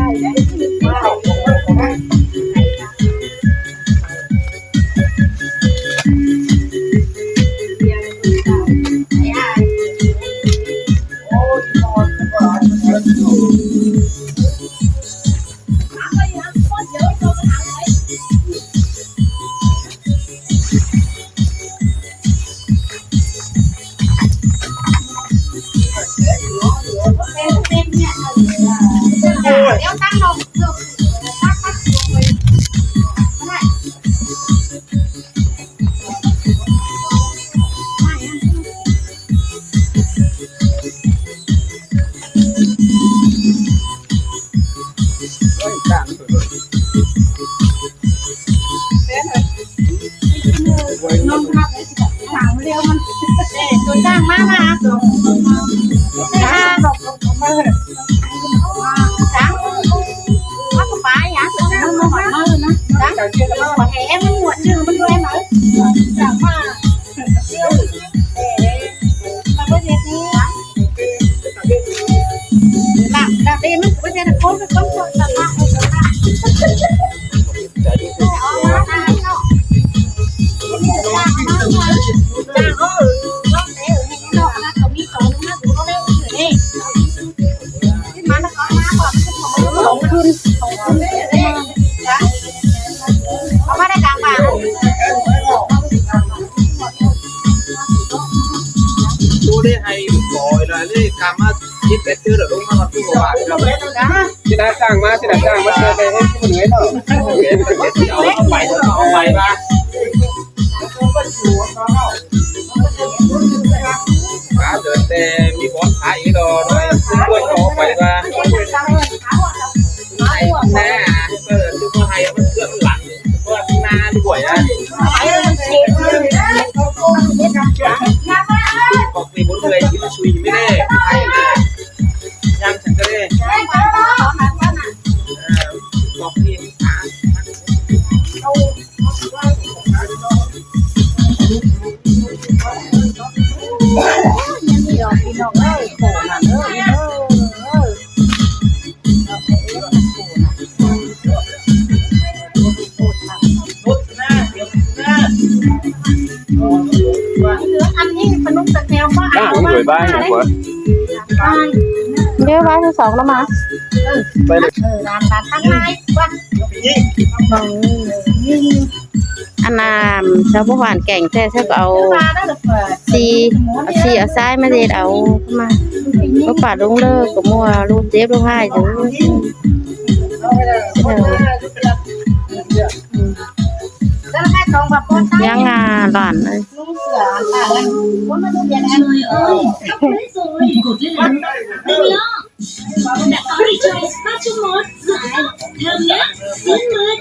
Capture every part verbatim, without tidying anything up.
Ê, tôi sang má mà. Sang. Sang. Má có phải hả? Tôi sang má mà. Sang. Có thể em muốn mua chứ, em muốn mua em ở. Sang má. Ê, mà có gì thế? Làm, làm đi, nó có thể là khốn cái công việc làm. Tôi đây hay gọi là đi cà ma. Chết cái tư là đúng không? Tôi bảo là cái đã sang mà, cái đã sang mà, cái cái cái người đó. Cái cái cái cái ông bảy đó, ông bảy ba. Cá đợt tê mi bón thái ý đó, nó quên có ông bảy ba. Hay nè, tôi có hay, nó cứ lặn, có na đi quẩy à. Có khi bốn người chỉ có suy mới đây. Hay nè. Yang chẳng cái đây. Có khi ăn đi, phần ông tật nghèo quá. À, không đuổi bài nhỉ, của. Nhớ bài thứ sáu đó mà. Bài này. Ờ, làm, làm tăng hai. Vâng. Ăn à, cháu bố hoàn cảnh thế, cháu có áo xì, áo xì, áo sai mà dệt áo mà. Có phải đúng lơ, có mua lô dép lô hai chứ. Ờ. Ừ. Yang à, loạn ơi. Trời ơi, sắp Tết rồi, cột lên là Minh Long. Đã có Rejoice Bát Trung Mốt, giải thơm nhất, xinh mượt.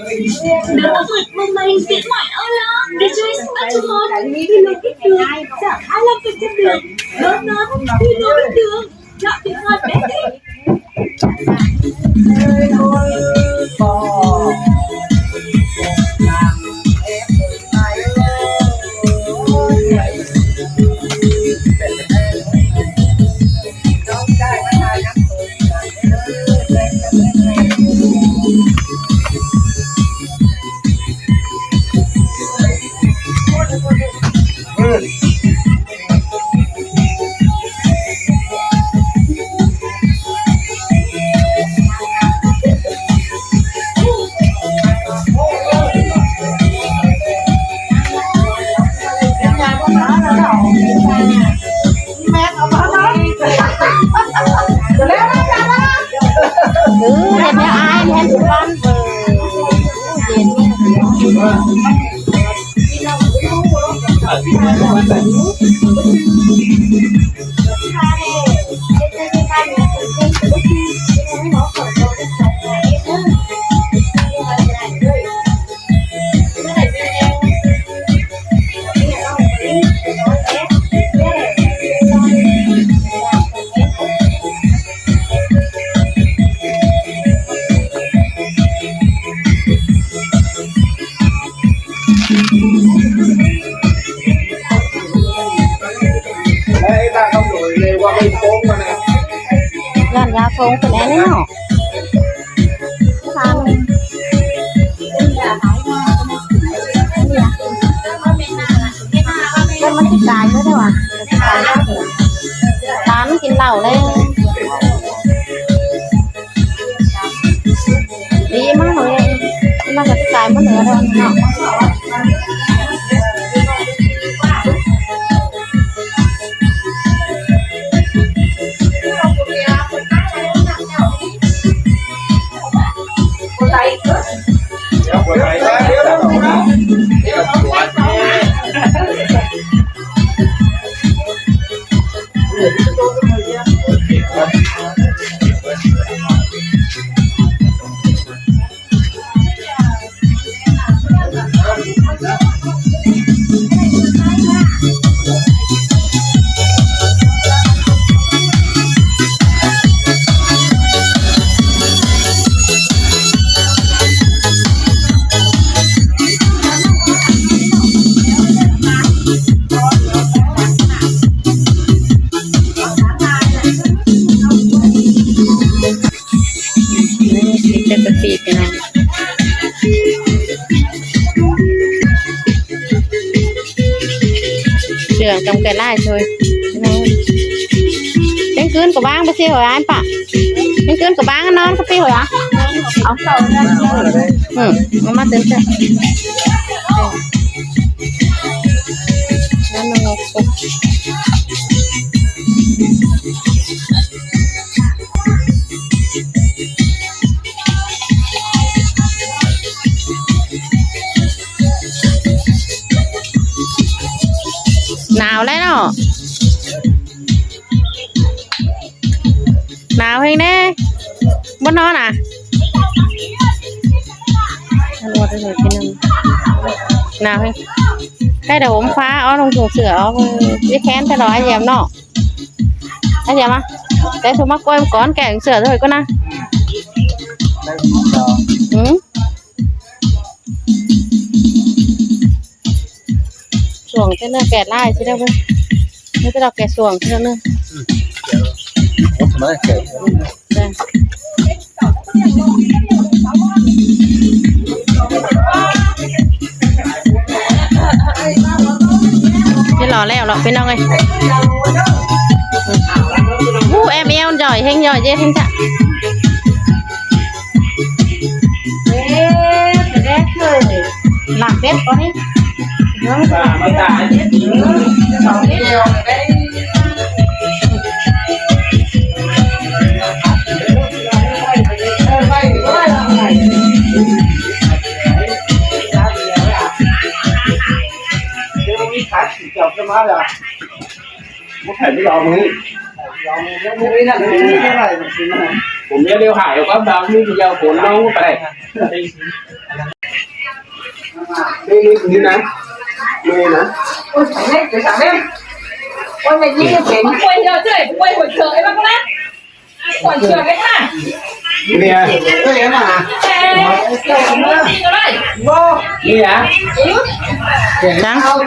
Đã có vượt mong manh khuyến mại online. Rejoice Bát Trung Mốt, từ lượt kích được, giảm hai mươi lăm phần trăm được. Gom góp, từ lượt kích được, chọn khuyến mại bé. Ừ, hẹn nhau ai, hẹn con. Đây, ta không đuổi về qua bên phố mà nè. Dọn dẹp phố cái này nữa. ꞌlạu ꞌlẹo. Đi ꞌmá ꞌnọi, ꞌmá ꞌcọ ꞌchí cai ꞌmá ꞌnọi ꞌnớ. Cái cà phê cái này. Sửa trong cái lai thôi. Tết ꞌcứn ꞌcọ ꞌváng bác sĩ hỏi anh pạ. Tết ꞌcứn ꞌcọ ꞌváng non bác sĩ hỏi à? Ông. Ừ, nó mát đến thế. Nó, nó, nó. Nao ꞌlẹo ꞌnớ. Nao ꞌhếng ꞌnớ. Báu ꞌnón à? Nao ꞌhếng. Cái đầu ốm khóa, ó, lông chuồng sửa, ó, cái khén thế đó, anh em nó. Anh em à? Cái số mắc quên con kẻ sửa rồi con à? Ừ. Xuông thế nó kẹt lai chứ đâu. Nó cái đó kẹt xuông thế nó. Ủa, thằng nó kẹt. Đây. Cái lò leo lọ bên trong này. Ú, em eo giỏi, hên giỏi, dễ hên chạ. Ê, cái đấy rồi. Làm bếp có đấy. Ủa, mía liêu hại có bao nhiêu giờ cuốn nó phải. Đi, đi, đi nè. Đi nè. Ôi, thằng này, cái thằng này. Ôi, mày đi cái quay giờ chứ, quay hồi giờ ấy bác bác. Quay giờ ấy mà. Đi nè. Ê, em à. Ê, đi rồi đây. Đi hả? Trắng. Ôi,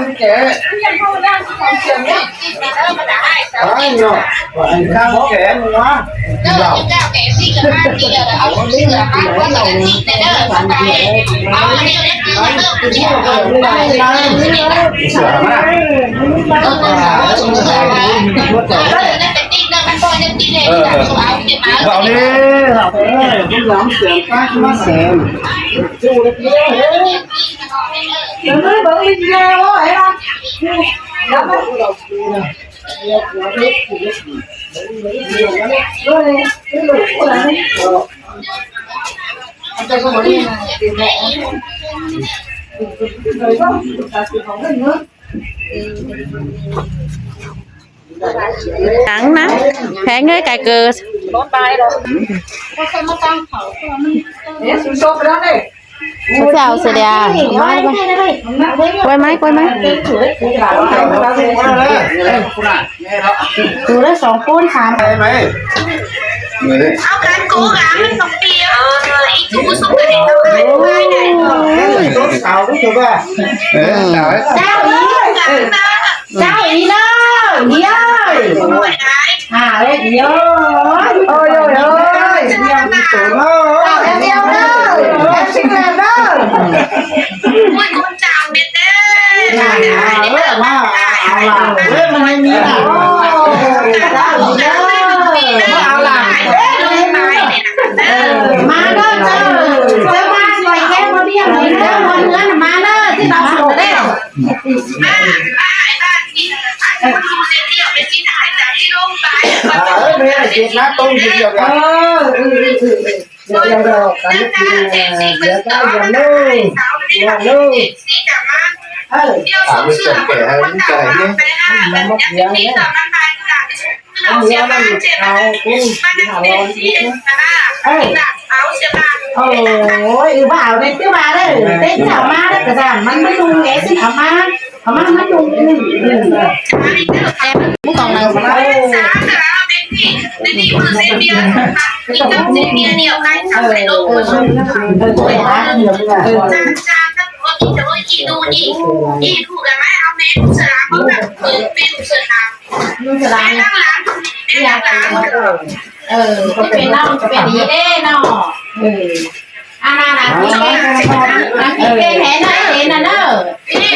nhọ. Anh Khang có kẻ nó. Bảo. Sửa lắm à? Ờ, ờ. Bảo đi, bảo đi. Ê, con dám sửa phát mà sửa. Chú đấy. Nó mới bảo đi ra đó, hả? Nó mới Trắng ná. Phén ơi cái cờ. Sao sao sẽ đè. Quay máy, quay máy. Từ đó sóng phôn khám. Áo cán cố gắng, không tiêu. Ý chú xúc cái này, không ai, không ai này. Ôi. Ê, chào ấy. Chào ý. Chào ý nào, ý ơi. Ôi, ôi, ôi. Chào em yêu đâu. Em xin làm đâu. Ôi, con chào Việt Nam. Chào, chào, chào. Ôi, mà hay nghĩ là. Chào ý đâu. Việt Nam tôi thì được rồi. Ờ, ừ, ừ, ừ, ừ. Được rồi, rồi, cả nước thì, ờ, được rồi, rồi, rồi, rồi, rồi. Ờ. À, với chồng trẻ hơi những cái nhé. Nó mất giá nhé. Không nhớ nó được sao cũng đi Hà Nội biết nhé. Ê. Ôi, bảo đấy chứ bà đấy. Tết chào má đấy, cả giảm mắn mới đung é xin áo má. Áo má mắn đung. Em cũng còn là Ơ, cái bên nó, cái bên đi đấy nó. Ơ. À, là, là, cái bên, là cái bên thế nó, thế nó, nó.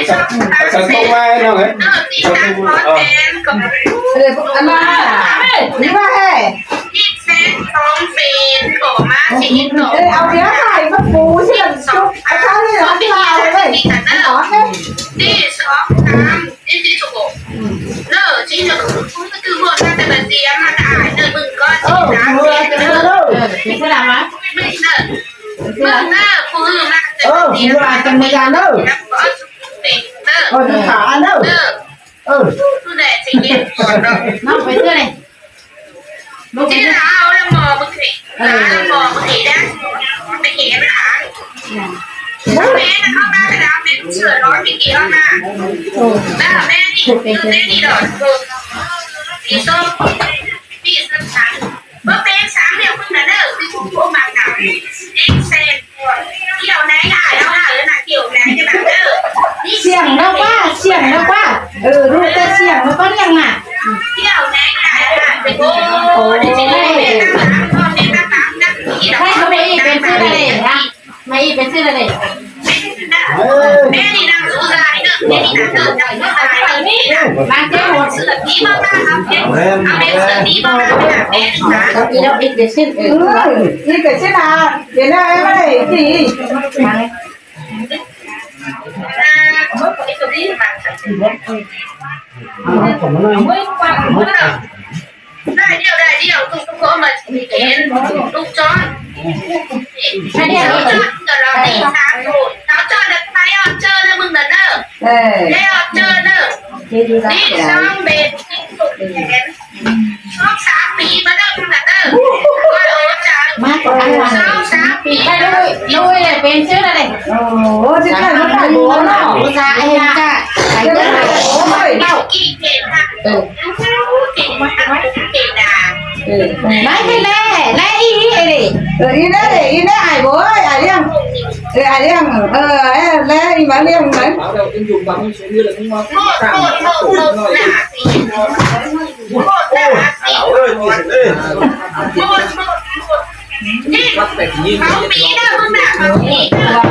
Sao không ai nó ấy? Sao không ai? Ờ. Ơ, ăn mà. Đi vào hè. Ê, áo kia này, nó phủ chứ là chụp. Sao thế là đi vào đấy. Nó nói đấy. Ơ, mưa cái mưa đâu. Ơ, cái mưa làm á. Ơ, mưa làm cái mưa làm đâu. Ơ, nó thả ăn đâu. Ơ. Nó phải thưa này. Chứ là ao là mò bưng thủy. Là mò bưng thủy đang. Bưng thủy đang. Bố bé nó không ba cái đám bên sửa nói cái kia mà. Ba bé đi, bé đi đỏ. Đi số. Đi sân sắn. Bố bé sáng đi không là đỡ. Đi cũng có mặt nào. Đi xe. Kiểu này là nó hả, là kiểu này cho bạn đỡ. Đi. Siang nó quá, siang nó quá. Ừ, ru ta siang nó có niang à. Kiểu này là bạn đỡ. Ôi. Đây có mấy bên xưa đây hả? Mày bên xưa đây. Mang cái hộp. Đi đâu đi để xin. Ừ, đi để xin à. Để nó em đây chị. Đại điệu, đại điệu, không, không có mà chỉ đến lúc chót. Đại điệu. Chót, chót, chót là phải ở chơi là mừng đợt nơ. Ê. Để ở chơi nơ. Đi sang bên, đi sụp đèn. Sót sáng pí mà đâu mà đâu. Ôi, ôi, chà. Má có ăn mà. Sót sáng pí. Đây, đuôi, đuôi này, bên trước đây này. Ồ, thế này nó phải bố nó. Dạ, em ạ. Cái này phải bố rồi. Đâu. Kỳ kể hả? Ừ. Kỳ kể hả? Kỳ kể hả? Ừ. Đấy, thế này, này, ý, ý, ý. Ừ, ý đấy, ý đấy, ai bố ơi, ai liêng. Ừ, ai liêng. Ờ, ê, đấy, ý bác liêng đấy. Một, một, một, một, là gì? Một là gì? Một, một, một. Không biết đâu, không nào, không biết đâu.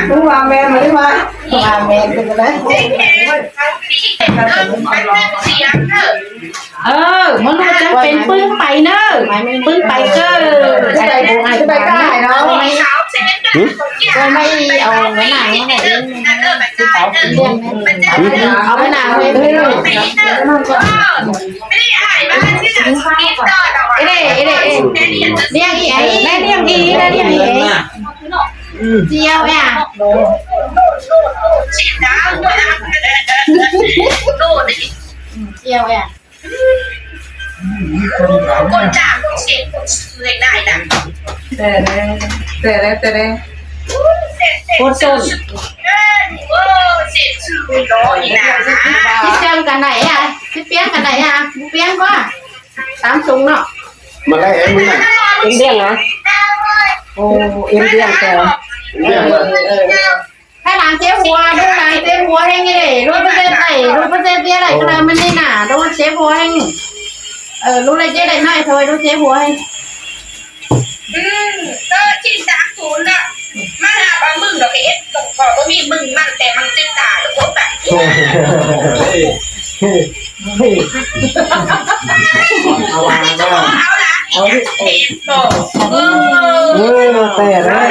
Cũng vào mẹ mà đi mà. Vào mẹ thì cái đấy. Không biết đâu, không biết đâu. Ơ, món nó chắc bên Pưng Pay nữa. Pưng Pay cơ. Pưng Pay, Pưng Pay cái này đó. Hử? Rồi mày ở cái này nó này. Ở cái nào? Ê, ê, ê, ê. Liêng ý, ê, liêng ý, ê, liêng ý. Chiêu à? Chiêu à? Con chả con sẽ con sự này này nè. Tê đê, tê đê, tê đê. Con sự. Ô, sẽ sự rồi đó đi nè. Chị xem cái này à? Chị piếng cái này à? Chị piếng quá. Tám súng nó. Mà đây em mới này. Em điên hả? Ồ, em điên kìa. Em điên mà. Thái lan chế hùa, đu lan chế hùa hên đi. Đu bơ dê đẩy, đu bơ dê bia đẩy, cái này mình đi nè, đu chế hùa hên. Ờ, đu lại chế đẩy này thôi, đu chế hùa hên. Ừ, tớ chín tám tuổi đó. Mà là bà mừng đó cái ít, còn có có bị mừng mặn để mặn chết tả được bốn bạn. Ơ, tè đấy.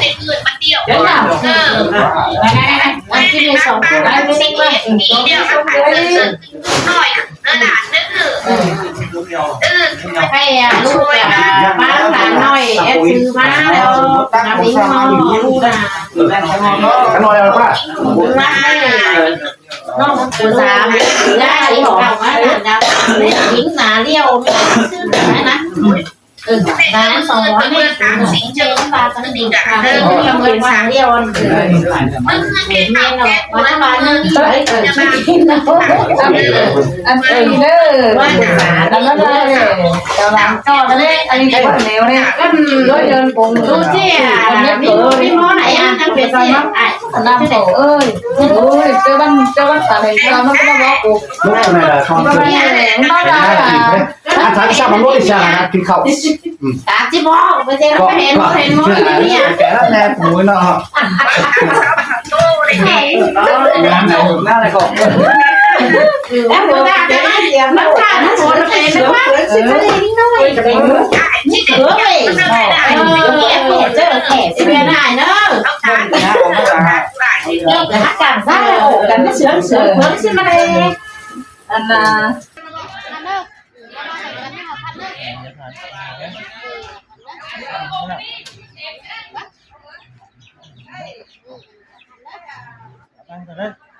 เด็กอื่นมาเดี่ยว เดี๋ยวนะ เออ อันที่มีสองคน ไอ้เด็กเล็ก ปีเดียวกันไปเลย หน่อยเออหลานนึก เออ ให้อ่ะ ลูกอ่ะ บ้านหลานหน่อย แอดซื้อมาแล้ว น้ำพริกหม้อ ลูกอ่ะ ขน้อยเอาป้า มาให้น้องผู้สาว ได้ของมาหลานดาว เล็กหญิงหนาเรียว ไม่ซื้อหนานะ เออ ร้านสองร้อยเนี่ย เจอปลาตั้งดีค่ะ เออ เจอปลาเรียว มันคือเป็นเมนูวันละวันหนึ่ง เฮ้ย เออ อันนี้เด้อ อันนั้นเลย กำลังทอดเลย อันนี้ก็เหนียวเนี่ย อืม ด้วยเดินผม ดูสิอ่ะ มีมีหม้อไหนอ่ะ ยังเป็นสิอ่ะ น้ำโตเอ้ย โอ้ย เจ้าบ้าน เจ้าบ้านป่าไหน เจ้ามันก็มาบอกกู ลูกอะไรล่ะ ของเจ้า เนี่ย บ้านเราอ่ะ อาจารย์สร้างมันรู้อิสระนะ กินข้าว ตาจิบอก ไม่ใช่เราเห็น เห็นหม้อเนี่ย แกแล้วแม่ผมเนาะ โตเลย งานไหนผมหน้าอะไรก็ แล้วหัวตาจะไม่เสียง น้ำตาน้ำฝนเป็นว่าสิบเอ็ดน้อย เออ เออ เจอแขกสิบเอ็ดได้เนอะ เจ้าจะหักกันซะ โอ้ กันไม่เสือเสือเพิ่มสิมาเลย อันน่ะ Hãy subscribe